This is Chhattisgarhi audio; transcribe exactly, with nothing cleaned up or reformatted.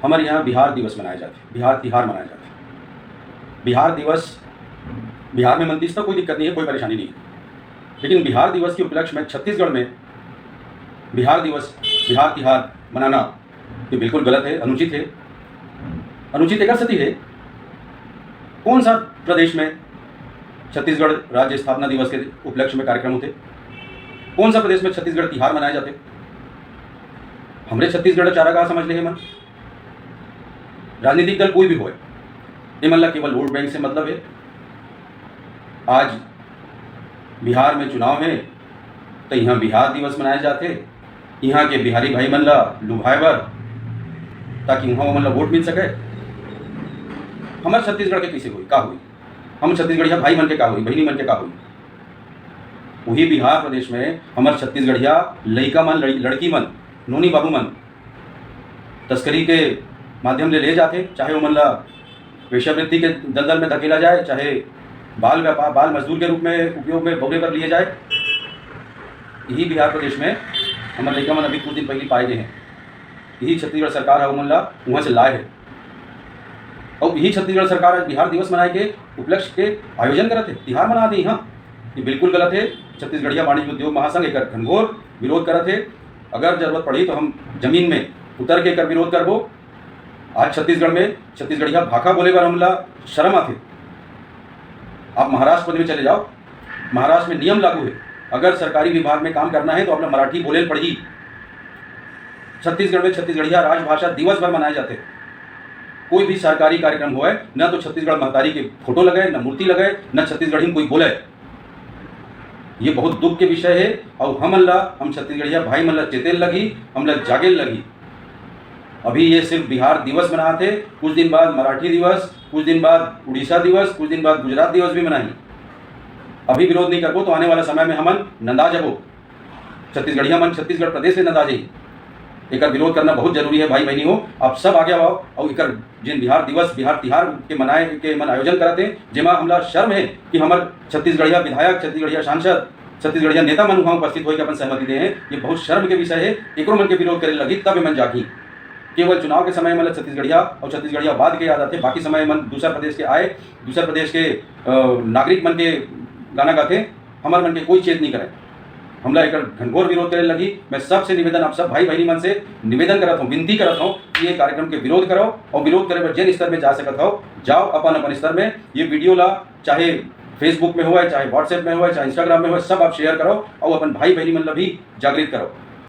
हमर यहाँ बिहार दिवस मनाए जाथे, बिहार तिहार मनाए जाथे। बिहार दिवस बिहार में मनतीस त कोई दिक्कत नहीं है, कोई परेशानी नहीं है, लेकिन बिहार दिवस के उपलक्ष्य में छत्तीसगढ़ में बिहार दिवस, बिहार तिहार मनाना ये बिल्कुल गलत है, अनुचित है। अनुचित एकर सेती है, कौन सा प्रदेश में छत्तीसगढ़ राज्य स्थापना दिवस के उपलक्ष्य में कार्यक्रम होथे? कौन सा प्रदेश में छत्तीसगढ़ तिहार मनाए जाथे? हमरे छत्तीसगढ़ चारागाह समझ ले हे मन। राजनीतिक दल कोई भी होए, ये मन ला केवल वोट बैंक से मतलब है। आज बिहार में चुनाव है, तो यहाँ बिहार दिवस मनाए जाथे, यहाँ के बिहारी भाई मन ला लुभाए बर, ताकि वहाँ ओमन ला वोट मिल सके। हमर छत्तीसगढ़ के कैसे होई, का होई? हम छत्तीसगढ़िया भाई मन के का होई, बहिनी मन के का होई? वही बिहार प्रदेश में हमर छत्तीसगढ़िया लइका मन, लड़-, लड़की मन, नोनी बाबू मन तस्करी के माध्यम ले ले जाथे, चाहे ओमन ला वेश्यावृत्ति के दलदल में धकेला जाए, चाहे बाल व्यापार, बाल मजदूर के रूप में उपयोग में बउरे बर लिए जाए। यही बिहार प्रदेश में हमर लइका मन अभी कुछ दिन पहले पाए गए हैं। यही छत्तीसगढ़ सरकार ह ओमन ला उहाँ से लाए है। और यही छत्तीसगढ़ सरकार आज बिहार दिवस मनाए के उपलक्ष्य के आयोजन करत है, तिहार मनात है यहाँ। ये बिल्कुल गलत है। छत्तीसगढ़िया वाणिज्य उद्योग महासंघ एकर घनघोर विरोध करत है। अगर जरूरत पड़ी तो हम जमीन में उतर के एकर विरोध करबो। आज छत्तीसगढ़ में छत्तीसगढ़िया भाखा बोले बर हमला शर्म आथे। आप महाराष्ट्र में चले जाओ, महाराष्ट्र में नियम लागू है, अगर सरकारी विभाग में काम करना है तो आपला मराठी बोले ल पड़ही। छत्तीसगढ़ में छत्तीसगढ़िया राजभाषा दिवस भर मनाए जाते। कोई भी सरकारी कार्यक्रम होए, न तो छत्तीसगढ़ महतारी के फोटो लगे, न मूर्ति लगे, न छत्तीसगढ़ी में कोई बोले। ये बहुत दुख के विषय है। और हमन ला, हम छत्तीसगढ़िया भाई मन ला चेते ल लगही, हमला जागे ल लगही। अभी ये सिर्फ बिहार दिवस मनात हे, कुछ दिन बाद मराठी दिवस, कुछ दिन बाद उड़ीसा दिवस, कुछ दिन बाद गुजरात दिवस भी मनाही। अभी विरोध नहीं करबो तो आने वाला समय में हमन नंदा जबो। छत्तीसगढ़िया मन छत्तीसगढ़ प्रदेश से नंदा जाही। एकर विरोध करना बहुत जरूरी है भाई बहनी हो। आप सब आगे आओ और एकर जिन बिहार दिवस, बिहार तिहार के मनाए के मन आयोजन करत हे, जेमा हमला शर्म है कि हमर छत्तीसगढ़िया विधायक, छत्तीसगढ़िया सांसद, छत्तीसगढ़िया नेता मन वहाँ उपस्थित होए के अपन सहमति दे हैं। ये बहुत शर्म के विषय है। एकरो मन के विरोध करे लगी तब ये मन जागी। केवल चुनाव के समय मन ला छत्तीसगढ़िया और छत्तीसगढ़ियावाद के याद आथे, बाकी समय मन दूसर प्रदेश के आए, दूसर प्रदेश के, अ, नागरिक मन के गाना गाथे। हमर मन के कोई चेत नहीं करे। हमला एकर घनघोर विरोध करे लगी। मैं सबसे निवेदन, आप सब भाई बहनी मन से निवेदन करत हूँ, विनती करत हूँ कि ये कार्यक्रम के विरोध करो और विरोध करे बर जेन स्तर में जा सकत हो, जाओ अपन अपन स्तर में। ये वीडियो ला चाहे Facebook में होए, चाहे WhatsApp में होए, चाहे Instagram में होए, सब आप शेयर करो और अपन भाई बहनी मन ला भी जागृत करो।